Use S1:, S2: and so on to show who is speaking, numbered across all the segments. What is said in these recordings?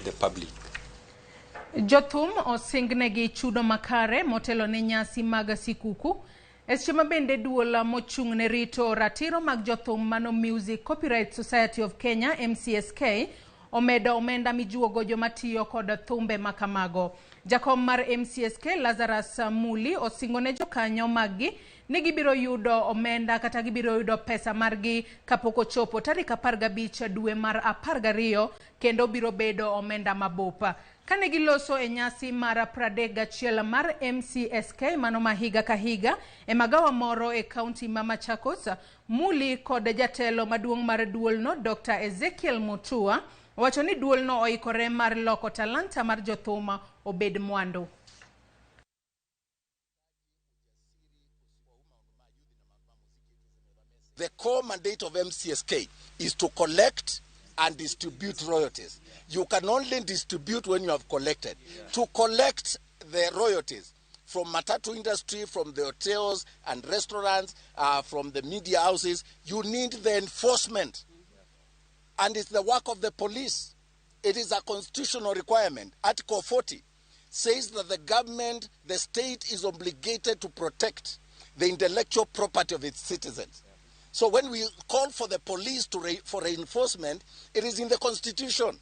S1: to the public.
S2: Jothum osingnegi chudo makare motelo ne nyasi mag sikuku. E seche ma bende duol mochung' ne rito ratiro mag jothum mano Music Copyright Society of Kenya MCSK omedo omenda mijuogo joma tiyo kod thumbe makamago. Jakom mar MCSK Lazarus Muli osingo ne jokanyo maggi ni gibiro yudo omenda kata gibiro yudo pesa margi kapok ochopo tarik 15 dwe mar 12 kendo biro bedo omenda mabup. Kane giloso e nyasi mar 31 mar MCSK mano ma higa ka higa e magawa moro e kaunti ma Machakos, Muli kod jatelo maduong' mar duolno Dr. Ezekiel Mutua owacho ni duolno oikore mar loko talanta mar jothum obed mwandu.
S3: The core mandate of MCSK is to collect and distribute royalties. You can only distribute when you have collected. To collect the royalties from matatu industry, from the hotels and restaurants, from the media houses, you need the enforcement. And it's the work of the police. It is a constitutional requirement. Article 40 says that the government, the state is obligated to protect the intellectual property of its citizens. So when we call for the police to for reinforcement, it is in the constitution.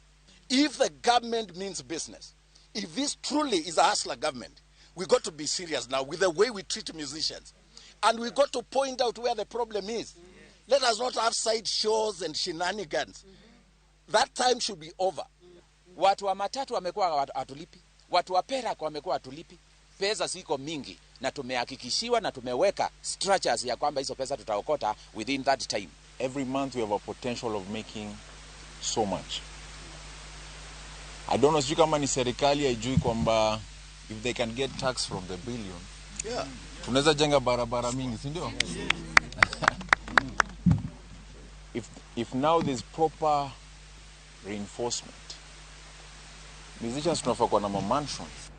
S3: If the government means business, if this truly is a hustler government, we got to be serious now with the way we treat musicians. And we got to point out where the problem is. Let us not have side shows and shenanigans. That time should be over.
S4: Watu wa matatu wamekuwa hatulipi, watu wa Perak wamekuwa hatulipi. Pesa ziko mingi na tumehakikishiwa na tumeweka structures ya kwamba hizo pesa tutaokota within that time.
S5: Every month we have a potential of making so much. I don't know, sijui kama ni serikali haijui kwamba if they can get tax from the billion, tunaweza jenga barabara mingi, si ndio? If now there's proper reinforcement, musicians tunafaa kuwa na mansions.